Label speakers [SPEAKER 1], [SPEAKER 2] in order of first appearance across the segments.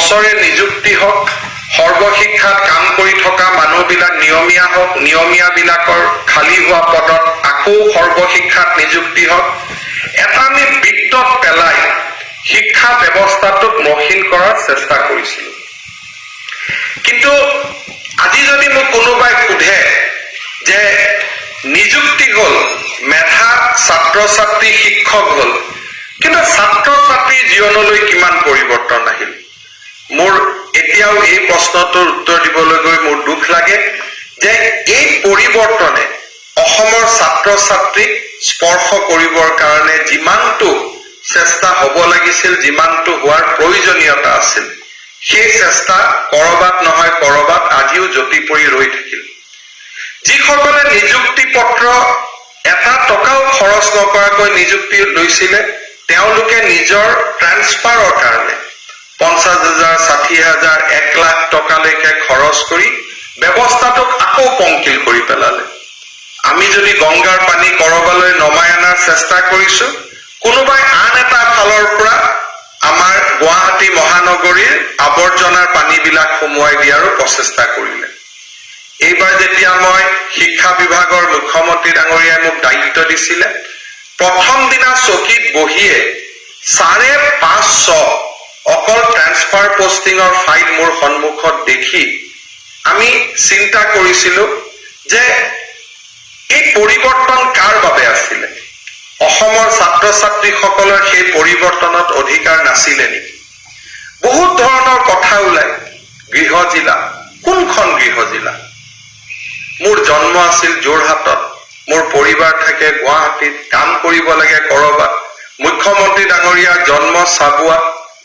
[SPEAKER 1] বছৰে নিযুক্তি হওক, সৰ্বশিক্ষাত কাম কৰি থকা মানুহবিলাক নিয়মীয়া হওক, নিয়মীয়াবিলাকৰ খালী হোৱা পদত আকৌ সৰ্বশিক্ষাত নিযুক্তি হওক, এটা আমি বৃত্তত পেলাই শিক্ষা ব্যৱস্থাটোক মসৃণ কৰাৰ চেষ্টা কৰিছিলো। কিন্তু আজি যদি মোক কোনোবাই সোধে যে নিযুক্তি হ'ল, মেধা ছাত্ৰ ছাত্ৰী শিক্ষক হ'ল, কিন্তু ছাত্ৰ ছাত্ৰীৰ জীৱনলৈ কিমান পৰিৱৰ্তন আহিল, মোৰ এতিয়াও এই প্ৰশ্নটোৰ উত্তৰ দিবলৈ গৈ মোৰ দুখ লাগে যে এই পৰিৱৰ্তনে অসমৰ ছাত্ৰ ছাত্ৰীক স্পৰ্শ কৰিবৰ কাৰণে যিমানটো চেষ্টা হ'ব লাগিছিল, যিমানটো হোৱাৰ প্ৰয়োজনীয়তা আছিল, সেই চেষ্টা কৰবাত নহয় কৰবাত আজিও যতি পৰি ৰৈ থাকিল। যিসকলে নিযুক্তি পত্ৰ এটা টকাও খৰচ নকৰাকৈ নিযুক্তি লৈছিলে, তেওঁলোকে নিজৰ ট্ৰান্সফাৰৰ কাৰণে 50,000, 60,000, 1 লাখ টকালৈকে খৰচ কৰি ব্যৱস্থাটোক আকৌ পংকিল কৰি পেলালে। আমি যদি গংগাৰ পানী কৰবালৈ নমাই অনাৰ চেষ্টা কৰিছো, কোনোবাই আন এটা ফালৰ পৰা আমাৰ গুৱাহাটী মহানগৰীৰ আৱৰ্জনাৰ পানীবিলাক সুমুৱাই দিয়াৰো প্ৰচেষ্টা কৰিলে। এইবাৰ যেতিয়া মই শিক্ষা বিভাগৰ মুখ্যমন্ত্ৰী ডাঙৰীয়াই মোক দায়িত্ব দিছিলে, প্ৰথম দিনা চকীত বহিয়ে 550 অকল ট্ৰেন্সফাৰ পষ্টিঙৰ ফাইল মোৰ সন্মুখত দেখি আমি চিন্তা কৰিছিলো যে এই পৰিৱৰ্তন কাৰ বাবে আছিলে? অসমৰ ছাত্ৰ ছাত্ৰীসকলৰ সেই পৰিৱৰ্তনত অধিকাৰ নাছিলে নেকি? বহুত ধৰণৰ কথা ওলায়। গৃহ জিলা, কোনখন গৃহ জিলা? মোৰ জন্ম আছিল যোৰহাটত, মোৰ পৰিবাৰ থাকে গুৱাহাটীত, কাম কৰিব লাগে কৰবাত। মুখ্যমন্ত্ৰী ডাঙৰীয়াৰ জন্ম চাবুৱাত,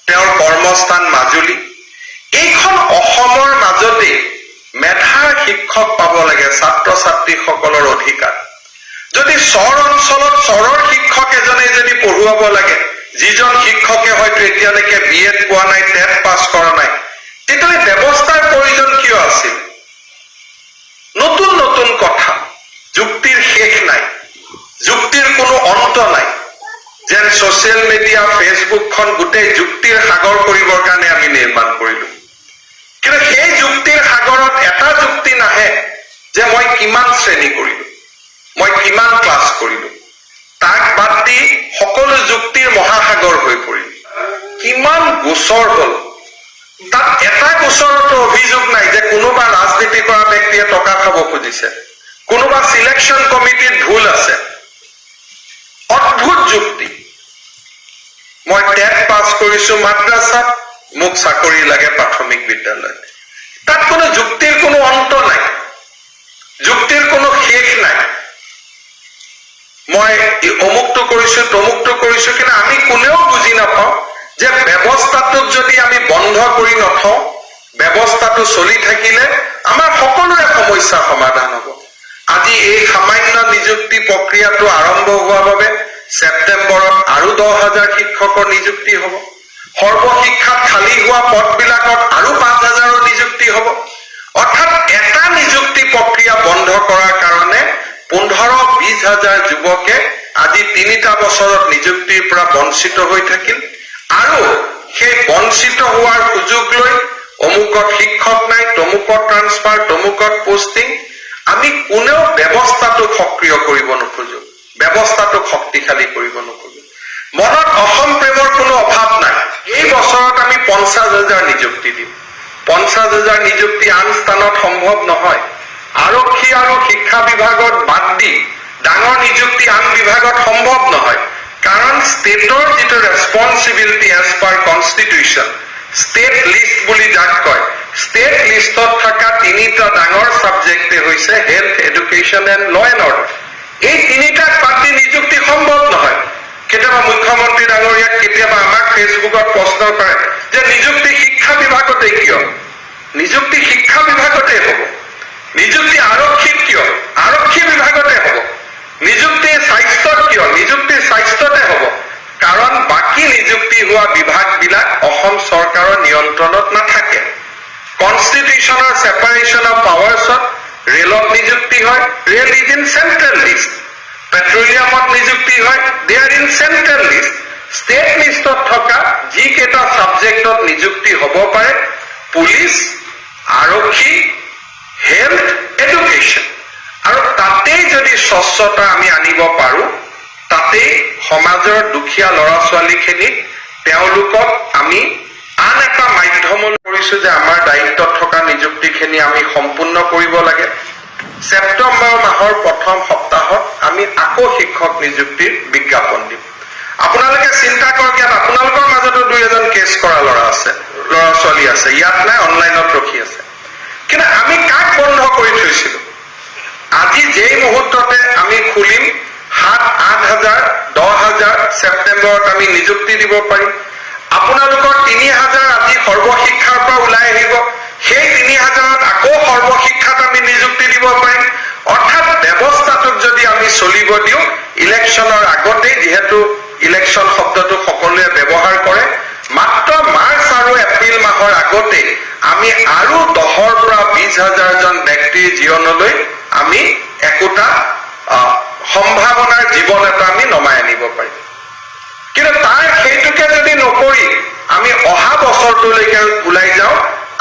[SPEAKER 1] তেওঁৰ কৰ্মস্থান মাজুলী। এইখন অসমৰ মাজতেই মেধাৰ শিক্ষক পাব লাগে, ছাত্ৰ ছাত্ৰীসকলৰ অধিকাৰ। যদি চৰ অঞ্চলত চৰৰ শিক্ষক এজনে যদি পঢ়ুৱাব লাগে, যিজন শিক্ষকে হয়তো এতিয়ালৈকে বি এড পোৱা নাই, টেট পাছ কৰা নাই, তেতিয়াহ'লে ব্যৱস্থাৰ প্ৰয়োজন কিয় আছিল? নতুন নতুন কথা, যুক্তিৰ শেষ নাই, যুক্তিৰ কোনো অন্ত নাই। যেন ছচিয়েল মিডিয়া, ফেচবুকখন গোটেই যুক্তিৰ সাগৰ কৰিবৰ কাৰণে আমি নিৰ্মাণ কৰিলো। কিন্তু সেই যুক্তিৰ সাগৰত এটা যুক্তি নাহে যে মই কিমান শ্ৰেণী কৰিলো, মই কিমান ক্লাছ কৰিলো। তাক বাদ দি সকলো যুক্তিৰ মহাসাগৰ হৈ পৰিল। কিমান গোচৰ হ'ল, তাত এটা গোচৰতো অভিযোগ নাই যে কোনোবা ৰাজনীতি কৰা ব্যক্তিয়ে টকা খাব খুজিছে, কোনোবা চিলেকশ্যন কমিটিত ভুল আছে। অদ্ভুত যুক্তি। মই টেট পাছ কৰিছো মাদ্ৰাছাত, মোক চাকৰি লাগে প্ৰাথমিক বিদ্যালয়ত। তাত কোনো যুক্তিৰ কোনো অন্ত নাই, যুক্তিৰ কোনো শেষ নাই। মই অমুকটো কৰিছো, তমুকটো কৰিছো, কিন্তু আমি কোনেও বুজি নাপাওঁ যে ব্যৱস্থাটোক যদি আমি বন্ধ কৰি নথওঁ, ব্যৱস্থাটো চলি থাকিলে আমাৰ সকলোৰে সমস্যা সমাধান হ'ব। আজি এই সামান্য নিযুক্তি প্ৰক্ৰিয়াটো আৰম্ভ হোৱাৰ বাবে ছেপ্টেম্বৰত আৰু 10,000 শিক্ষকৰ নিযুক্তি হ'ব। সৰ্বশিক্ষাত খালী হোৱা পদবিলাকত আৰু 5,000ৰ নিযুক্তি হ'ব। অৰ্থাৎ এটা নিযুক্তি প্ৰক্ৰিয়া বন্ধ কৰাৰ কাৰণে 15-20 হাজাৰ যুৱকে আজি 3টা বছৰত নিযুক্তিৰ পৰা বঞ্চিত হৈ থাকিল। আৰু সেই বঞ্চিত হোৱাৰ সুযোগ লৈ অমুকত শিক্ষক নাই, তমুকত ট্ৰান্সফাৰ, তমুকত পোষ্টিং। আমি কোনেও ব্যৱস্থাটোক সক্ৰিয় কৰিব নোখোজো, ব্যৱস্থাটোক শক্তিশালী কৰিব নোখোজো। মনত অসম প্ৰেমৰ কোনো অভাৱ নাই। এই বছৰত আমি 50,000 নিযুক্তি দিম। 50,000 নিযুক্তি আন স্থানত সম্ভৱ নহয়। আৰক্ষী আৰু শিক্ষা বিভাগত বাদ দি ডাঙৰ নিযুক্তি আন বিভাগত সম্ভৱ নহয়। কাৰণ ষ্টেটৰ যিটো responsibility as per constitution, state list বুলি যাক কয়, ষ্টেট লিষ্টত থকা তিনিটা ডাঙৰ ছাবজেক্টে হৈছে health, education and law and order। এই তিনিটাক বাদ দি নিযুক্তি সম্ভৱ নহয়। কেতিয়াবা মুখ্যমন্ত্ৰী ডাঙৰীয়াক, কেতিয়াবা আমাক ফেচবুকত প্ৰশ্ন কৰে যে নিযুক্তি শিক্ষা বিভাগতে কিয়? নিযুক্তি শিক্ষা বিভাগতে হ'ব। নিযুক্তি আৰক্ষীত কিয়? আৰক্ষী বিভাগতে হ'ব। নিযুক্তি স্বাস্থ্যত কিয়? নিযুক্তি স্বাস্থ্যতে হ'ব। কাৰণ বাকী নিযুক্তি হোৱা বিভাগবিলাক অসম চৰকাৰৰ নিয়ন্ত্ৰণত নাথাকে। কনষ্টিটিউশ্যনৰ ছেপাৰেশ্যন অফ পাৱাৰ্ছত ৰেলত নিযুক্তি হয়, rail is in central list। পেট্ৰলিয়ামত নিযুক্তি হয়, they are in central list। State লিষ্টত থকা যিকেইটা ছাবজেক্টত নিযুক্তি হ'ব পাৰে, পুলিচ, আৰক্ষী, হেল্থ, এডুকেশ্যন। আৰু তাতেই যদি স্বচ্ছতা আমি আনিব পাৰো, তাতেই সমাজৰ দুখীয়া ল'ৰা ছোৱালীখিনিক তেওঁলোকক আমি আন এটা মাধ্যমলৈ কৰিছো যে আমাৰ দায়িত্বত থকা নিযুক্তিখিনি আমি সম্পূৰ্ণ কৰিব লাগে। ছেপ্টেম্বৰ মাহৰ প্ৰথম সপ্তাহত আমি আকৌ শিক্ষক নিযুক্তিৰ বিজ্ঞাপন দিম। আপোনালোকে চিন্তা কৰক, ইয়াত আপোনালোকৰ মাজতো দুই এজন কেছ কৰা ল'ৰা আছে, ল'ৰা ছোৱালী আছে, ইয়াত নাই, অনলাইনত ৰখি আছে। কিন্তু আমি কাক বন্ধ কৰি থৈছিলো? আজি যেই মুহূৰ্ততে আমি খুলিম, 7-8 হাজাৰ, 10 হাজাৰ ছেপ্টেম্বৰত আমি নিযুক্তি দিব পাৰিম। আপোনালোকৰ 3 হাজাৰ আজি সৰ্বশিক্ষাৰ পৰা ওলাই আহিব। সেই 3 হাজাৰত আকৌ সৰ্বশিক্ষাত আমি নিযুক্তি দিব পাৰিম। অৰ্থাৎ ব্যৱস্থাটোক যদি আমি চলিব দিওঁ, ইলেকশ্যনৰ আগতেই, যিহেতু ইলেকশ্যন শব্দটো সকলোৱে ব্যৱহাৰ কৰে, মাত্ৰ মাৰ্চ আৰু এপ্ৰিল মাহৰ আগতেই আমি আৰু 10ৰ পৰা 20 হাজাৰজন ব্যক্তিৰ জীৱনলৈ আমি একোটা সম্ভাৱনাৰ জীৱন এটা আমি নমাই আনিব পাৰিম। কিন্তু তাৰ সেইটোকে যদি নকৰি আমি অহা বছৰটোলৈকে ওলাই যাওঁ,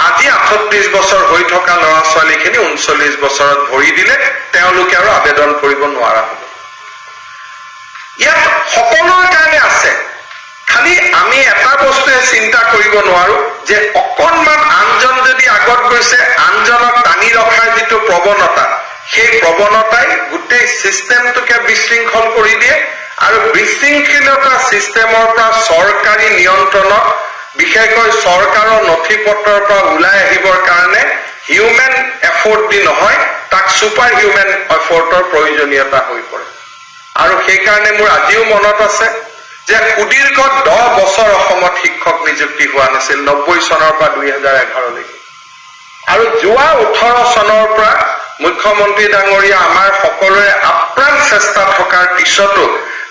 [SPEAKER 1] আজি 38 বছৰ হৈ থকা ল'ৰা ছোৱালীখিনি 39 বছৰত ভৰি দিলে তেওঁলোকে আৰু আবেদন কৰিব নোৱাৰা হ'ব। ইয়াত সকলোৰে কাৰণে আছে। খালি আমি এটা বস্তুৱে চিন্তা কৰিব নোৱাৰো যে অকণমান আনজন যদি আগত গৈছে, আনজনক টানি ৰখাৰ যিটো প্ৰৱণতা, সেই প্ৰৱণতাই গোটেই চিষ্টেমটোকে বিশৃংখল কৰি দিয়ে। আৰু বিশৃংখলতা চিষ্টেমৰ পৰা চৰকাৰী নিয়ন্ত্ৰণত, বিশেষকৈ চৰকাৰৰ নথি পত্ৰৰ পৰা ওলাই আহিবৰ কাৰণে হিউমেন এফৰ্ট দি নহয়, তাক ছুপাৰ হিউমেন এফৰ্টৰ প্ৰয়োজনীয়তা হৈ পৰে। আৰু সেইকাৰণে মোৰ আজিও মনত আছে যে সুদীৰ্ঘ 10 বছৰ অসমত শিক্ষক নিযুক্তি হোৱা নাছিল, 90 চনৰ পৰা 2011লৈকে। আৰু যোৱা 18 চনৰ পৰা মুখ্যমন্ত্ৰী ডাঙৰীয়া, আমাৰ সকলোৰে আপ্ৰাণ চেষ্টা থকাৰ পিছতো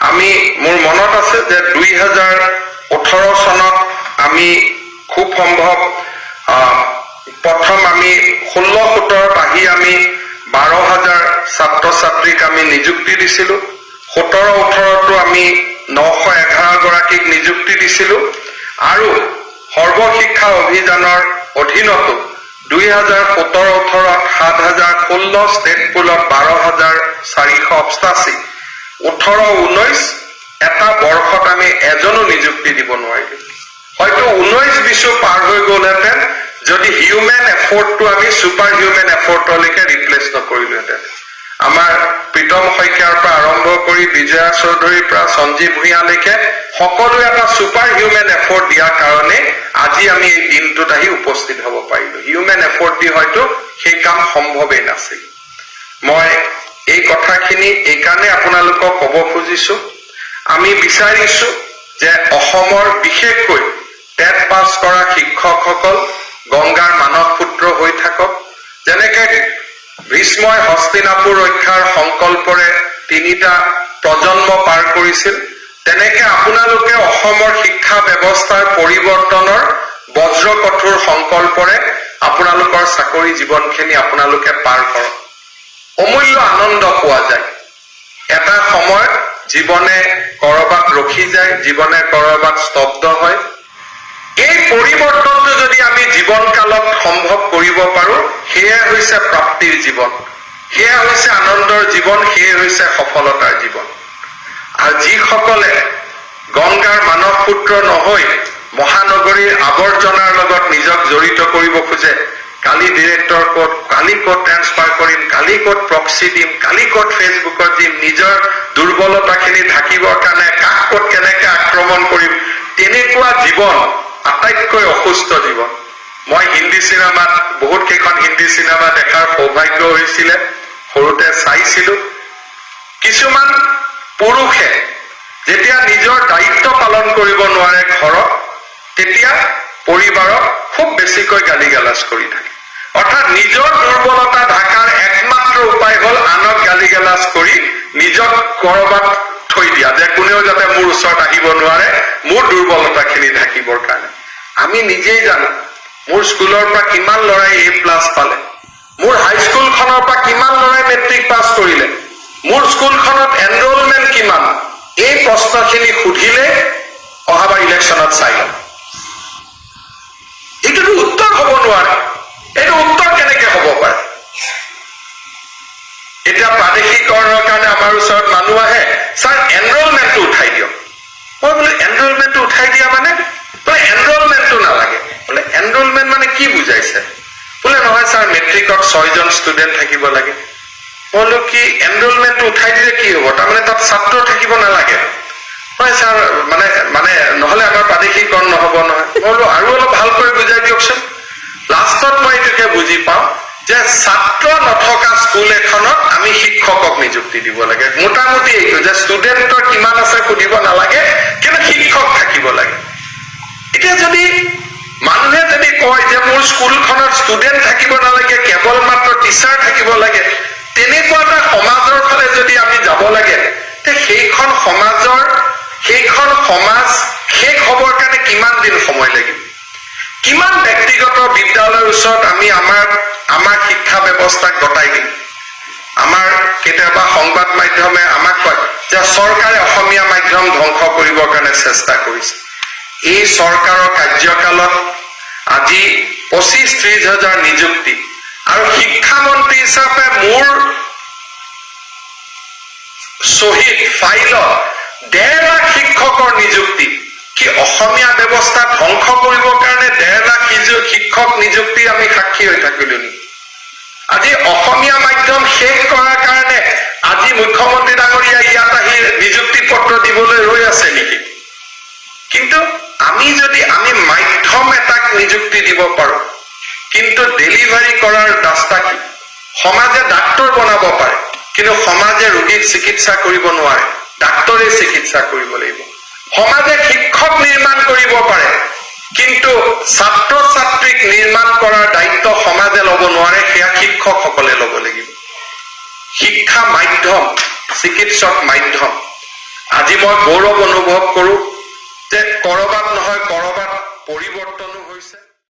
[SPEAKER 1] আমি, মোৰ মনত আছে যে 2018 চনত আমি খুব সম্ভৱ প্ৰথম আমি 16-17ত আহি আমি 12 হাজাৰ ছাত্ৰ ছাত্ৰীক আমি নিযুক্তি দিছিলো। 17-18তো আমি 911 গৰাকীক নিযুক্তি দিছিলো। আৰু সৰ্বশিক্ষা অভিযানৰ অধীনতো 2017-18ত 7016, ষ্টেট পুলত 12,488। 18-19 এটা বৰ্ষত আমি এজনো নিযুক্তি দিব নোৱাৰিলো। হয়তো 19-20ও পাৰ হৈ গ'লহেঁতেন যদি হিউমেন এফৰ্টটো আমি ছুপাৰ হিউমেন এফৰ্টলৈকে ৰিপ্লেচ নকৰিলোহেঁতেন। আমাৰ প্ৰীতম শইকীয়াৰ পৰা আৰম্ভ কৰি বিজয়া চৌধুৰীৰ পৰা সঞ্জীৱ ভূঞালৈকে সকলোৱে এটা ছুপাৰ হিউমেন এফৰ্ট দিয়াৰ কাৰণে আজি আমি এই দিনটোত আহি উপস্থিত হ'ব পাৰিলো। হিউমেন এফৰ্ট দি হয়তো সেই কাম সম্ভৱেই নাছিল। মই এই কথাখিনি এইকাৰণে আপোনালোকক ক'ব খুজিছো, আমি বিচাৰিছো যে অসমৰ বিশেষকৈ টেট পাছ কৰা শিক্ষকসকল গংগাৰ মানস পুত্ৰ হৈ থাকক। যেনেকে ভীষ্মই হস্তিনাপুৰ ৰক্ষাৰ সংকল্পৰে তিনিটা প্ৰজন্ম পাৰ কৰিছিল, তেনেকে আপোনালোকে অসমৰ শিক্ষা ব্যৱস্থাৰ পৰিৱৰ্তনৰ বজ্ৰ কঠোৰ সংকল্পৰে আপোনালোকৰ চাকৰি জীৱনখিনি আপোনালোকে পাৰ কৰক। অমূল্য আনন্দ পোৱা যায়। এটা সময়ত জীৱনে কৰবাত ৰখি যায়, জীৱনে কৰবাত স্তব্ধ হয়। এই পৰিৱৰ্তনটো যদি আমি জীৱন কালত সম্ভৱ কৰিব পাৰো, সেয়া হৈছে প্ৰাপ্তিৰ জীৱন, সেয়া হৈছে আনন্দৰ জীৱন, সেয়া হৈছে সফলতাৰ জীৱন। আৰু যিসকলে গংগাৰ মানস পুত্ৰ নহৈ মহানগৰীৰ আৱৰ্জনাৰ লগত নিজক জড়িত কৰিব খোজে, কালি ডিৰেক্টৰ ক'ত, কালি ক'ত ট্ৰেন্সফাৰ কৰিম, কালি ক'ত প্ৰক্সি দিম, কালি ক'ত ফেচবুকত দিম, নিজৰ দুৰ্বলতাখিনি ঢাকিবৰ কাৰণে কাক ক'ত কেনেকে আক্ৰমণ কৰিম, তেনেকুৱা জীৱন আটাইতকৈ অসুস্থ জীৱন। মই হিন্দী চিনেমাত বহুত কেইখন হিন্দী চিনেমা দেখাৰ সৌভাগ্য হৈছিলে, সৰুতে চাইছিলো। কিছুমান পুৰুষে যেতিয়া নিজৰ দায়িত্ব পালন কৰিব নোৱাৰে ঘৰত, তেতিয়া পৰিবাৰক খুব বেছিকৈ গালি গালাজ কৰি থাকে। অৰ্থাৎ নিজৰ দুৰ্বলতা ঢাকাৰ একমাত্ৰ উপায় হ'ল আনক গালি গালাজ কৰি নিজক কৰবাত থৈ দিয়া, যে কোনেও যাতে মোৰ ওচৰত আহিব নোৱাৰে মোৰ দুৰ্বলতাখিনি ঢাকিবৰ কাৰণে। আমি নিজেই জানো, মোৰ স্কুলৰ পৰা কিমান ল'ৰাই এ প্লাছ পালে, মোৰ হাইস্কুলখনৰ পৰা কিমান ল'ৰাই মেট্ৰিক পাছ কৰিলে, মোৰ স্কুলখনত এনৰলমেণ্ট কিমান, এই প্ৰশ্নখিনি সুধিলে অহাবাৰ ইলেকশ্যনত চাই ল'ম। এইটোতো উত্তৰ হ'ব নোৱাৰে। এইটো উত্তৰ কেনেকে হ'ব পাৰে? এতিয়া প্ৰাদেশিকৰণৰ কাৰণে আমাৰ ওচৰত মানুহ আহে, "ছাৰ, এনৰলমেণ্টটো উঠাই দিয়ক।" মই বোলো, "এনৰলমেণ্টটো উঠাই দিয়া মানে?" বোলে, "এনৰলমেণ্টটো নালাগে।" বোলে, "এনৰলমেণ্ট মানে কি বুজাইছে?" বোলে, "নহয় ছাৰ, মেট্ৰিকত ছয়জন ষ্টুডেণ্ট থাকিব লাগে।" মই বোলো, "কি, এনৰলমেণ্টটো উঠাই দিলে কি হ'ব? তাৰমানে তাত ছাত্ৰ থাকিব নালাগে?" "হয় ছাৰ, মানে মানে নহ'লে আমাৰ প্ৰাদেশিকৰণ নহ'ব নহয়।" মই বোলো, "আৰু অলপ ভালকৈ বুজাই দিয়কচোন।" লাষ্টত মই এইটোকে বুজি পাওঁ যে ছাত্ৰ নথকা স্কুল এখনত আমি শিক্ষকক নিযুক্তি দিব লাগে। মোটামুটি এইটো যে ষ্টুডেণ্টৰ কিমান আছে সুধিব নালাগে, কিন্তু শিক্ষক থাকিব লাগে। এতিয়া যদি মানুহে যদি কয় যে মোৰ স্কুলখনত ষ্টুডেণ্ট থাকিব নালাগে, কেৱল মাত্ৰ টিচাৰ থাকিব লাগে, তেনেকুৱা এটা সমাজৰ ফালে যদি আমি যাব লাগে, তে সেইখন সমাজ শেষ হবৰ কাৰণে কিমান দিন সময় লাগিব? কিমান ব্যক্তিগত বিদ্যালয়ৰ ওচৰত আমি আমাৰ আমাৰ শিক্ষা ব্যৱস্থাক গতাই দিম? আমাৰ কেতিয়াবা সংবাদ মাধ্যমে আমাক কয় যে চৰকাৰে অসমীয়া মাধ্যম ধ্বংস কৰিবৰ কাৰণে চেষ্টা কৰিছে। এই চৰকাৰৰ কাৰ্যকালত আজি 25-30 হাজাৰ নিযুক্তি আৰু শিক্ষামন্ত্ৰী হিচাপে মোৰ চহীত ফাইলত 1.5 লাখ শিক্ষকৰ নিযুক্তি। কি অসমীয়া ব্যৱস্থা ধ্বংস কৰিবৰ কাৰণে 1.5 লাখ শিক্ষক নিযুক্তি আমি সাক্ষী হৈ থাকিলো নেকি? আজি অসমীয়া মাধ্যম শেষ কৰাৰ কাৰণে আজি মুখ্যমন্ত্ৰী ডাঙৰীয়া ইয়াত আহি নিযুক্তি পত্ৰ দিবলৈ ৰৈ আছে নেকি? কিন্তু আমি যদি আমি মাধ্যম এটাক নিযুক্তি দিব পাৰো, কিন্তু ডেলিভাৰী কৰাৰ ৰাস্তা কি? সমাজে ডাক্তৰ বনাব পাৰে, কিন্তু সমাজে ৰোগীক চিকিৎসা কৰিব নোৱাৰে। ডাক্তৰে চিকিৎসা কৰিব লাগিব। সমাজে শিক্ষক নিৰ্মাণ কৰিব পাৰে, কিন্তু ছাত্ৰ ছাত্ৰীক নিৰ্মাণ কৰাৰ দায়িত্ব সমাজে ল'ব নোৱাৰে, সেয়া শিক্ষকসকলে ল'ব লাগিব। শিক্ষা মাধ্যম, চিকিৎসক মাধ্যম। আজি মই গৌৰৱ অনুভৱ কৰো যে কৰবাত নহয় কৰবাত পৰিৱৰ্তনো হৈছে।